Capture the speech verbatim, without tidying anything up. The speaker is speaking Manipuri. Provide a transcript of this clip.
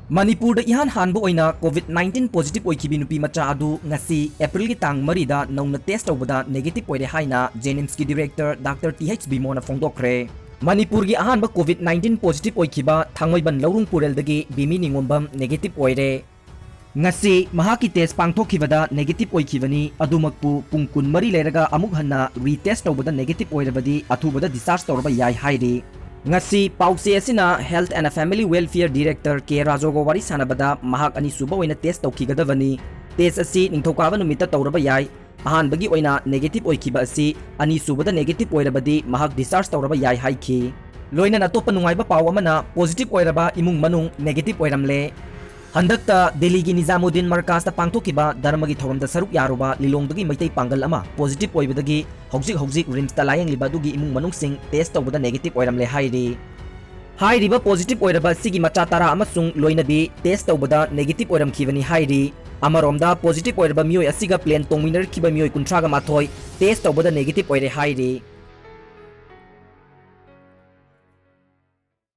ꯃꯅꯤꯄꯨꯔꯗ ꯏꯍꯥꯟ ꯍꯥꯟꯕ ꯑꯣꯏꯅ COVID nineteen positive ꯑꯣꯏꯈꯤꯕꯤ ꯅꯨꯄꯤ ꯃꯆꯥ ꯑꯗꯨ ꯉꯁꯤ Aprilꯒꯤ ꯇꯥꯡ ꯃꯔꯤꯗ ꯅꯧꯅ test ꯇꯧꯕꯗ negative ꯑꯣꯏꯔꯦ ꯍꯥꯏꯅ JNIMSꯀꯤ director Doctor T H ꯕꯤꯃꯣꯅ ꯐꯣꯡꯗꯣꯛꯈ꯭ꯔꯦ꯫ ꯃꯅꯤꯄꯨꯔꯒꯤ ꯑꯍꯥꯟꯕ COVID nineteen positive ꯑꯣꯏꯈꯤꯕ ꯊꯥꯡꯃꯩꯕꯟ ꯂꯧꯔꯨꯡ ꯄꯨꯔꯦꯜꯗꯒꯤ ꯕꯤꯃꯤ ꯅꯤꯉꯣꯝꯕꯝ negative ꯑꯣꯏꯔꯦ꯫ ꯉꯁꯤ ꯃꯍꯥꯛꯀꯤ test ꯄꯥꯡꯊꯣꯛꯈꯤꯕꯗ negative ꯑꯣꯏꯈꯤꯕꯅꯤ꯫ ꯑꯗꯨꯃꯛꯄꯨ ꯄꯨꯡ ꯀꯨꯟꯃꯔꯤ ꯂꯩꯔꯒ ꯑꯃꯨꯛ ꯍꯟꯅ retest ꯇꯧꯕꯗ negative ꯑꯣꯏꯔꯕꯗꯤ ꯑꯊꯨꯕꯗ discharge ꯇꯧꯔꯕ ꯌꯥꯏ ꯍꯥꯏꯔꯤ꯫ ꯉꯁꯤ ꯄꯥꯎꯆꯦ ꯑꯁꯤꯅ Health and Family Welfare Director K ꯔꯥꯖꯣꯒ ꯋꯥꯔꯤ ꯁꯥꯟꯅꯕꯗ ꯃꯍꯥꯛ ꯑꯅꯤꯁꯨꯕ ꯑꯣꯏꯅ test ꯇꯧꯈꯤꯒꯗꯕꯅꯤ꯫ Test ꯑꯁꯤ ꯅꯤꯡꯊꯧꯀꯥꯕ ꯅꯨꯃꯤꯠꯇ ꯇꯧꯔꯕ ꯌꯥꯏ꯫ ꯑꯍꯥꯟꯕꯒꯤ ꯑꯣꯏꯅ negative ꯑꯣꯏꯈꯤꯕ ꯑꯁꯤ ꯑꯅꯤꯁꯨꯕꯗ negative ꯑꯣꯏꯔꯕꯗꯤ ꯃꯍꯥꯛ discharge ꯇꯧꯔꯕ ꯌꯥꯏ ꯍꯥꯏꯈꯤ꯫ ꯂꯣꯏꯅꯅ ꯑꯇꯣꯞꯄ ꯅꯨꯡꯉꯥꯏꯕ ꯄꯥꯎ ꯑꯃꯅ positive ꯑꯣꯏꯔꯕ ꯏꯃꯨꯡ ꯃꯅꯨꯡ negative ꯑꯣꯏꯔꯝꯂꯦ꯫ ꯍꯟꯗꯛꯇ ꯗꯦꯜꯂꯤꯒꯤ ꯅꯤꯖꯥꯃꯨꯗꯗꯤꯟ ꯃꯔꯀꯥꯖꯇ ꯄꯥꯡꯊꯣꯛꯈꯤꯕ ꯙꯔꯃꯒꯤ ꯊꯧꯔꯝꯗ ꯁꯔꯨꯛ ꯌꯥꯔꯨꯕ ꯂꯤꯂꯣꯡꯗꯒꯤ ꯃꯩꯇꯩ ꯄꯥꯡꯒꯜ ꯑꯃ positive ꯑꯣꯏꯕꯗꯒꯤ ꯍꯧꯖꯤꯛ ꯍꯧꯖꯤꯛ RIMSꯇ ꯂꯥꯌꯦꯡꯂꯤꯕ ꯑꯗꯨꯒꯤ ꯏꯃꯨꯡ ꯃꯅꯨꯡꯁꯤꯡ test ꯇꯧꯕꯗ negative ꯑꯣꯏꯔꯝꯂꯦ ꯍꯥꯏꯔꯤ꯫ ꯍꯥꯏꯔꯤꯕ positive ꯑꯣꯏꯔꯕ ꯑꯁꯤꯒꯤ ꯃꯆꯥ ꯇꯔꯥ ꯑꯃꯁꯨꯡ ꯂꯣꯏꯅꯕꯤ test ꯇꯧꯕꯗ negative ꯑꯣꯏꯔꯝꯈꯤꯕꯅꯤ ꯍꯥꯏꯔꯤ꯫ ꯑꯃꯔꯣꯝꯗ positive ꯑꯣꯏꯔꯕ ꯃꯤꯑꯣꯏ ꯑꯁꯤꯒ plane ꯇꯣꯡꯃꯤꯟꯅꯔꯛꯈꯤꯕ ꯃꯤꯑꯣꯏ ꯀꯨꯟꯊ꯭ꯔꯥꯒ ꯃꯥꯊꯣꯏ test ꯇꯧꯕꯗ negative ꯑꯣꯏꯔꯦ ꯍꯥꯏꯔꯤ꯫